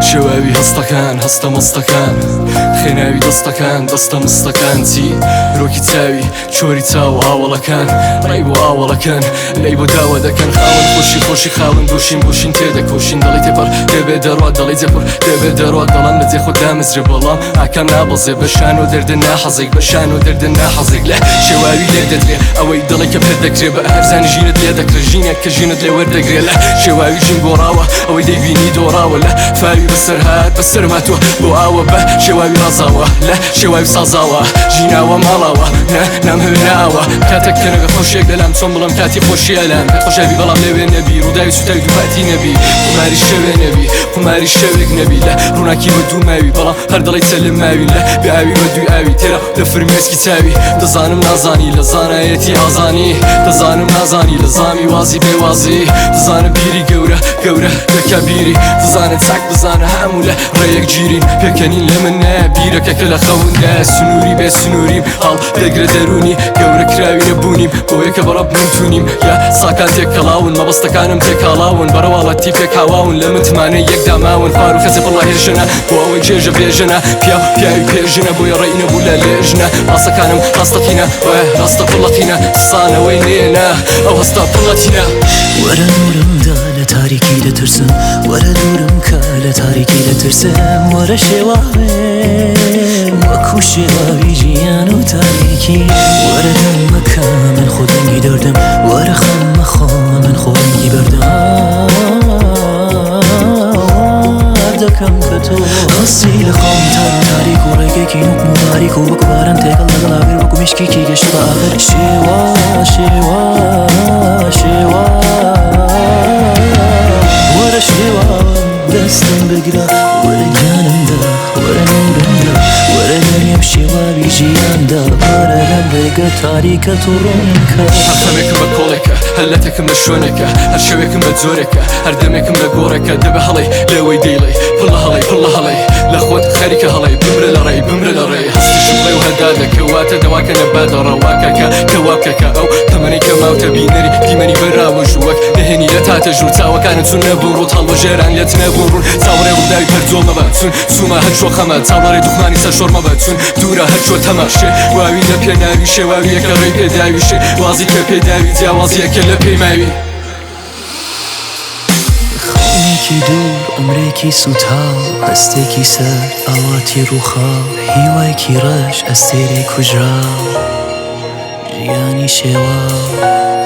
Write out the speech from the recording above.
شێواوی هەستەکان هەستە مەستەکان خێناوی دەستەکان دەستە مستەکان چی رۆکی چاوی چۆری چاو ئاوەڵەکان ڕێی بۆ ئاوەڵەکان لەی بۆ داوە دەکەن خاوەن خۆشی خۆشی خاوەن بۆشین بۆشین تێدەکۆشین دەڵی تێپەڕ دەبێ دەڕوا دەڵی جێپڕ دەبێ دەڕوا دەڵم لە جێ خۆ دامەزرێ بەڵام ئاکام نابەزێ بە شان و دەردە ناحەزێک بە شان و دەردە ناحەزێک لە شێواوی لێک دەدرێ ئەوەی دەڵێ کە پێت دەکرێ بە هەرزانی ژینت لێ دەکرێ ژینێک کە ژینت لێ وەردەگرێ لە شێواوی ژین گۆڕاوە ئەوەی دەیبینی دۆڕاوە لە فاوی بەسەر هات بەسەرم هاتووە بۆ ئاوە بە شێواوی ڕازاوە لە شێواوی سازاوە ژیناوە ماڵاوە نا نامهەوێ ناوە کاتێک کەنەوێ خۆشیەک لەلام چۆن بڵێم کاتی خۆشیە لام خۆشەوی بەڵام لەوێ نەبی ڕووداوی سوتاوی دووپاتی نەبی قوماری شەوێ نەبی قوماری شەوێک نەبی لە ڕووناکی بە دوو ماوی بەڵام هەر دەڵێی چەلم ماوی لە بێ ئاوی بە دووی ئاوی تێرە لە فرمێسکی چاوی دەزانم نازانی لە زانایەتی ئازانی دەزانم نازانی لە زامی وازی بێ وازی دەزانم بیری گەورە گەورە دەکا بیری دەزانم چاک بزانە هەموو لە ڕێیەک گیرین پێکەنین لە من نایە بیرەکە کە لە خەوندا سنووری بێ سنووریم هەڵ دەگرە دەروونی گەورە کراوی نەبوونیم بۆیە کە بەڕەب من تونیم یا ساکان تێکەڵاون مەبەستەکانم تێکاڵاون بەڕەواڵەتی پێکهاواون لە متمانەی یەکدا ماون خوار و خەزێ پڕ لە هێژنە بۆ ئەوەی چێژە بێژنە پیاو پیاوی پێژنە بۆیە ڕێی نەبوو لە لێژنە ڕاستەکانم ڕاستەقینە وایە ڕاستە پڕ لە قینە سانەوەی نێنە ئەو هەستە پڕ لە تینە. وەرە نوورم دە لە تاریکی دەترسم وەرە دوورم کە لە تاریکی دەترسم وەرە شێواوێ وەکو شێواوی ژیان و تاریکی وەرە دەم مەکە من خۆ دەنگی دەردم وەرە خەم مەخۆ من خۆ دەنگی بەردم دەکەم کە تۆ هەستی لە خەم تار و تاریک و ڕێگەیەکی نوقم و باریک و وەکو باران تێکەڵ لەگەڵ ئاگر وەکو مشکێکی گەشتە بە ئاخر شێوا شێوا شێوا وەرە شێواوم دەستم بگرە وەرە گیانم دە وەرە نورم دە وەرە لە نێو شێواوی ژیاندا وەرە لەم ڕێگە تاریکە تۆ ڕوونم کە. هەر خەمێکم بە کۆڵێکە هەر لەتێکم لە شوێنێکە هەر شەوێکم بە جۆرێکە هەر دەمێکم لە گۆڕێکە دەبێ هەڵێی لەوەی دەیڵێی پڕ لە هەڵەی پڕ لە هەڵەی لە خۆت خەریکە هەڵەی بمرە لە ڕێی بمرە لە ڕێی هەستیشم بڵێ و هەدا دەکە واتە دەواکە نە بادە ڕەواکە کە کە وابکە کە ئەو تەمەنەی کە ماوتە بینەری دیمەنی بەراوەژوو وەک نهێنی لە تاتە ژوور چاوەکانت چون نەبوون ڕووت هەڵبژێران لێت نەبوون ڕوون چاوەڕێ ڕووداوی پەرجۆ مەبە چون سومە هەر چۆ خەمە چاوەڕێ دوخمانی سەر شۆڕ مەبە چون دوورە هەر چۆ تەمە شێواوی لە پێناوی شێواویەکە ڕێی پێداوی شێوازی کە پێداوی جیاوازیەکە لە پێیماوی. خەونێکی دوور، عومرێکی سووتاو، هەستێکی سەرد، ئاواتی ڕووخاو، هیوایەکی ڕەش، ئەستێرەی کوژراو، ژیانی شێواو.